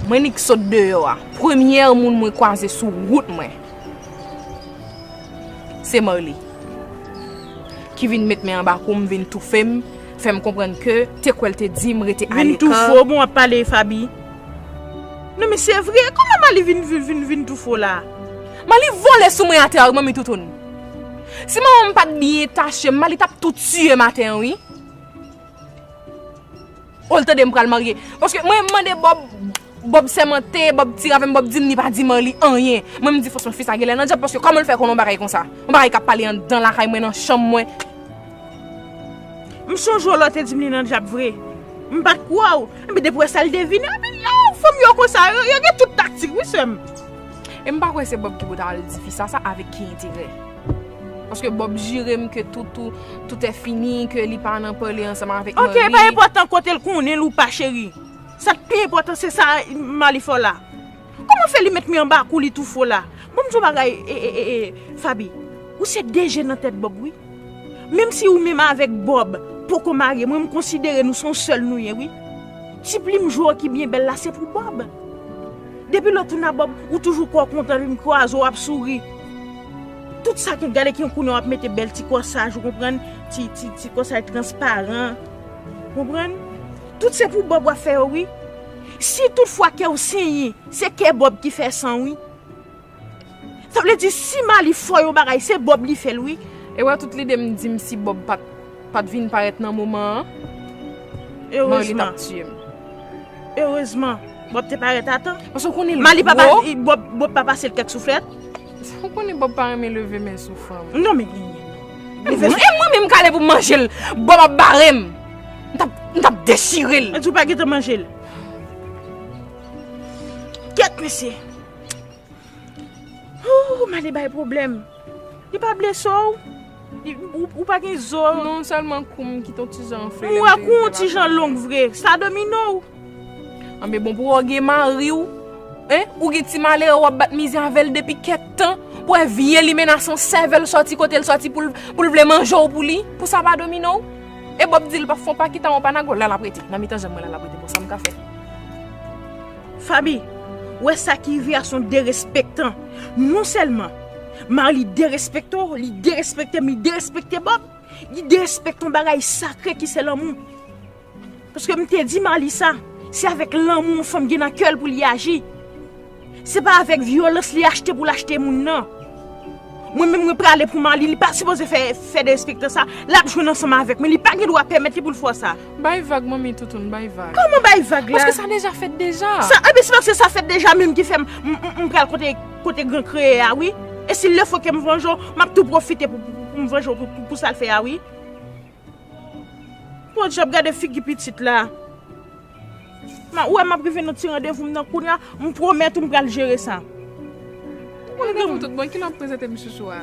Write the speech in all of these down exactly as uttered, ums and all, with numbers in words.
Mwen nik sot deyò a. Premyè moun mwen kwaze sou wout mwen, se Marly. Ki vin met men anba kou m, vin toufe m, fè m konprann ke te kwè l te di m rete aleka. Vin toufe w, bon, w ap pale Faby. Non, men se vre, kòman Marly vin, vin, vin, vin toufe w la? Marly vole sou mwen atè a, wi, manmi Toutoun. Si manman m pa t byen tache m, Marly t ap tou tiye m atè a, wi. O, l tande m pral marye. Paske mwen mande Bob, Bob sèmante, Bob tire avè m, Bob di m li pa di Marly anyen. Mwen m di fòsman fi sa genlè nan dyab, paske kòman l fè konnen yon bagay konsa? Yon bagay k ap pale anndan lakay mwen, nan chanm mwen. M sonje w lè w te di m li nan dyab vre. M pa t kwè w. Epi depi w wè sa l devine, epi yo, fanm yo konsa, yo, yo gen tout taktik, wi, sè m. E m pa kwè se Bob ki pou ta al di fi sa, sa avèk ki enterè? Paske Bob jire m ke tout, tout, tout è fini, ke li pa nan pale ansanm avèk Marly. Ok, pa enpòtan kote l konnen l ou pa, cheri. Sa k pi enpòtan, se sa Marly fè w la. Kòman fè li met men anba kou li toufe w la? Bon, m di w bagay, e, e, e, e, Faby, ou se de je nan tèt Bob, wi. Menm si ou menm avèk Bob poko marye, mwen, m konsidere nou se yon sèl nou ye, wi. Ti plim jwe w ki byen bèl la, se pou Bob. Depi lè w tounen a Bob, ou toujou kè w kontan, epi m kwaze w, w ap souri. Tout sa ki gade ki kounye a w ap mete bèl ti kòsaj, ou konprann? Ti, ti, ti kòsaj transparan. Konprann? Tout se pou Bob w ap fè yo, wi. Si toutfwa kè w senyen, se kè Bob ki fè san, wi. Sa vle di, si Marly fè yon bagay, se Bob li fè l, wi. E wè, tout lide m di m si Bob pa t, pa t vin parèt nan moman an, Marly t ap tiye m. Erezman. Erezman, Bob te parèt a tan. Paske w konnen l gwo. Marly pa pa, Bob, Bob pa pase l kèk souflèt. Ou konnen Bob pa renmen leve men sou fanm. Non, men genyen. E mwen menm k ale pou m manje l, Bob ap bare m. M t ap, m t ap dechire l. Mwen di w pa gentan manje l. Kèt, mesye. Ooh, Marly bay pwoblèm. Li pa blese w? Li, ou, ou pa gen zo? Non, sèlman kou m ki t on ti jan anfle. M wè kou w on ti jan long vre. Sa domine w? Anben bon, pou w gen mari w, en? Ou gen ti malere w ap bat mizè avè l depi kèk tan. Pou wè vye li menase yon sèvèl sòti kote l sòti pou l, pou l vle manje w pou li. Pou sa pa domine w? E Bob di l pa fon pa kita w pa nago la l ap rete. Nan mitan janm mwen la l ap rete. Bon, sa m ka fè? Faby, wè sa ki rive a se yon derespektan. Non sèlman Marly derespekte w, li derespekte m, li derespekte Bob, li derespekte yon bagay sakre ki se lanmou. Paske m te di Marly sa, se avèk lanmou yon fanm gen nan kè l pou li aji. Se pa avèk vyolans li achte pou l achte moun nan. Mwen menm mwen prale pou Marly, li pa sipoze fè, fè derespektan sa. L ap jwenn ansanm avèk mwen, li pa gen dwa pèmèt li pou l fè sa. Bay vag, manmi Toutoun, bay vag. Kòman bay vag la? Paske sa deja fèt deja. Sa, ebyen, se paske sa fèt deja menm ki fè m, m, m, m pral kote, kote gran kreye a, wi. E si lè fò ke m vanje w, m ap tou pwofite pou, pou, pou m vanje w pou, pou, pou sa l fè a, wi. Podyab, gade figi pitit la. Ma, ou wè m ap rive nan ti randevou m nan kounye a, m pwomèt ou m pral jere sa. Randevou tout bon, kilè w ap prezante m chouchou a?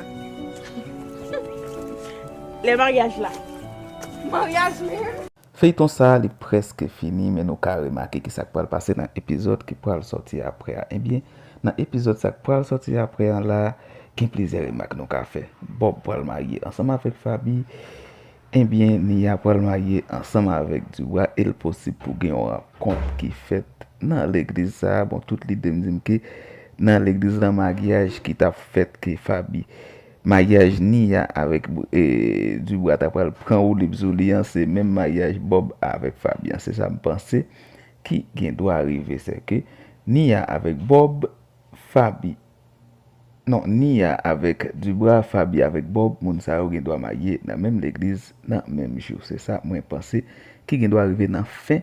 Lè maryaj la. Maryaj menm? Feyton sa a, li prèske fini, men nou ka remake ki sa k pral pase nan epizòd ki pral sòti apre a. Ebyen, nan epizòd sa k pral sòti apre a la, gen plizyè remak nou ka fè. Bob pral marye ansanm avèk Faby. Ebyen, Nia pral marye ansanm avèk Dubra e l posib pou gen yon rankont ki fèt nan legliz sa a. Bon, tout lide m di m ke nan legliz la, maryaj ki t ap fèt ke Faby, maryaj Nia avèk, e, Dubra ta pral pran woulib sou li an, se menm maryaj Bob avèk Faby an. Se sa m panse ki gen dwa rive, se ke Nia avèk Bob, Faby, non, Nia avèk Dubra, Faby avèk Bob, moun sa yo gen dwa marye nan menm legliz, nan menm jou. Se sa mwen panse ki gen dwa rive nan fen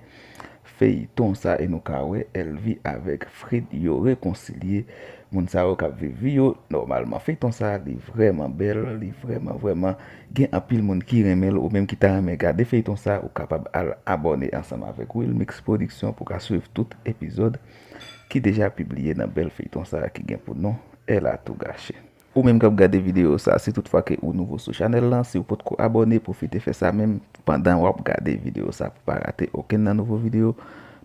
feyton sa, e nou ka wè Elvie avèk Fred yo rekonsilye. Moun sa yo k ap viv vi yo nòmalman. Feyton sa, li vrèman bèl, li vrèman, vrèman gen anpil moun ki renmen l. Ou menm ki ta renmen gade feyton sa, ou kapab al abòne ansanm avèk Wilmix Production pou ka swiv tout epizòd ki deja pibliye nan bèl feyton sa a ki gen pou non Elle a tout gâché. Ou menm k ap gade videyo sa, si tout fwa ke ou nouvo sou chanèl lan, si w potko abòne, pwofite fè sa menm pandan w ap gade videyo sa pou pa rate okenn nan nouvo videyo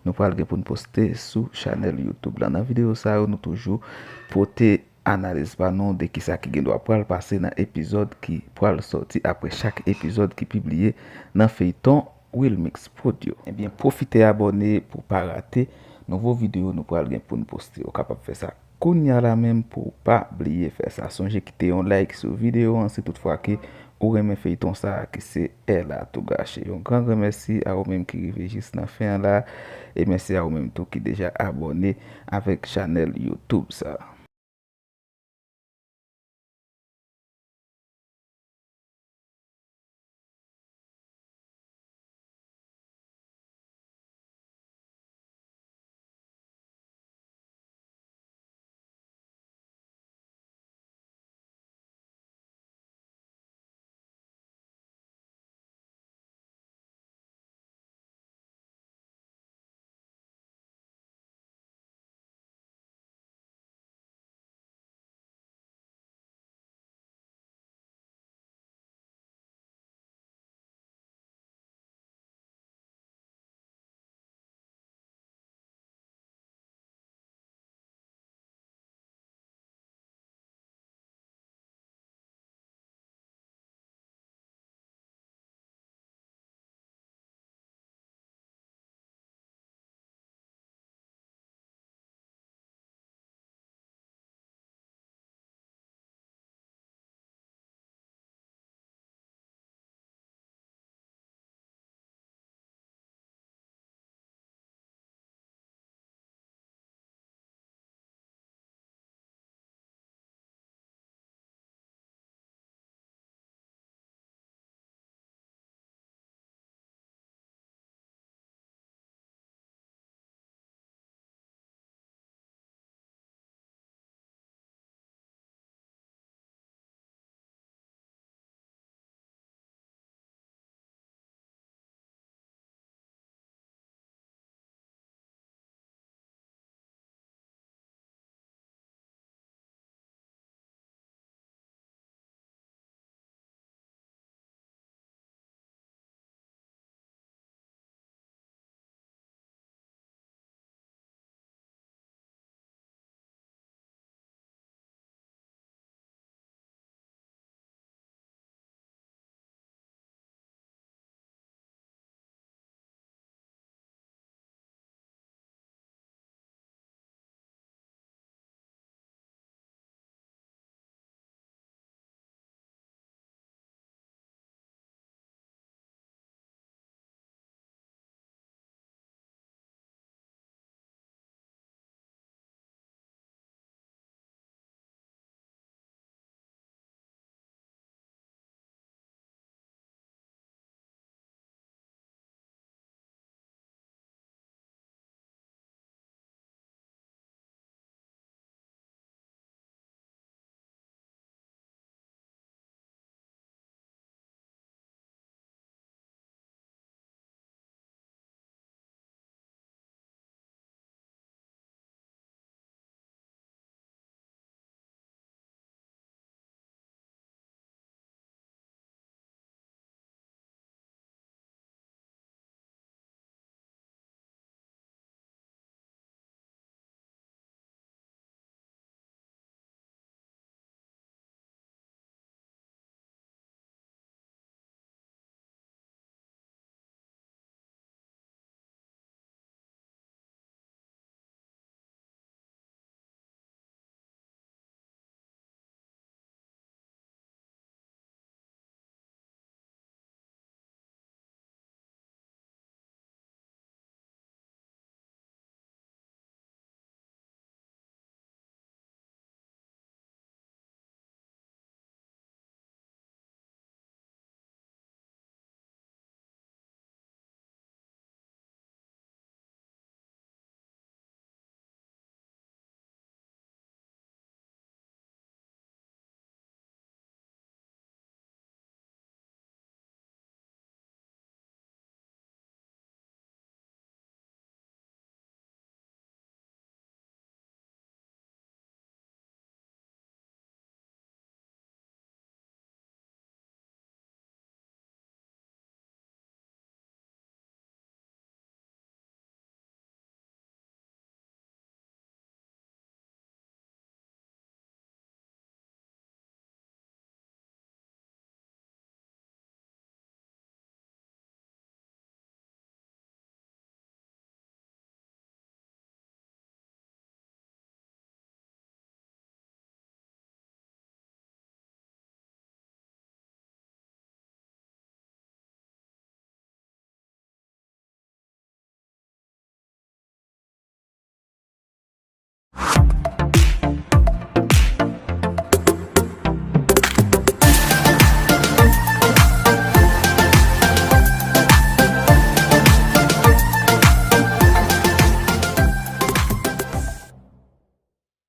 nou pral gen pou n poste sou chanèl YouTube lan. Nan videyo sa yo, nou toujou pote analiz pa nou de kisa ki gen dwa pral pase nan epizòd ki pral sòti apre chak epizòd ki pibliye nan feyton Wilmix Prod yo. Ebyen, pwofite abòne pou w pa rate nouvo videyo nou pral gen pou n poste. Ou kapab fè sa kounya la menm pou w pa bliye fè sa. Sonje kite yon like sou videyo an si toutfwa ke ou renmen feyton sa a ki se Ella Tout Gâché. Yon gran gran mèsi a ou menm ki rive jis nan fen an la. E mèsi a ou menm tou ki deja abòne avèk chanèl YouTube sa a.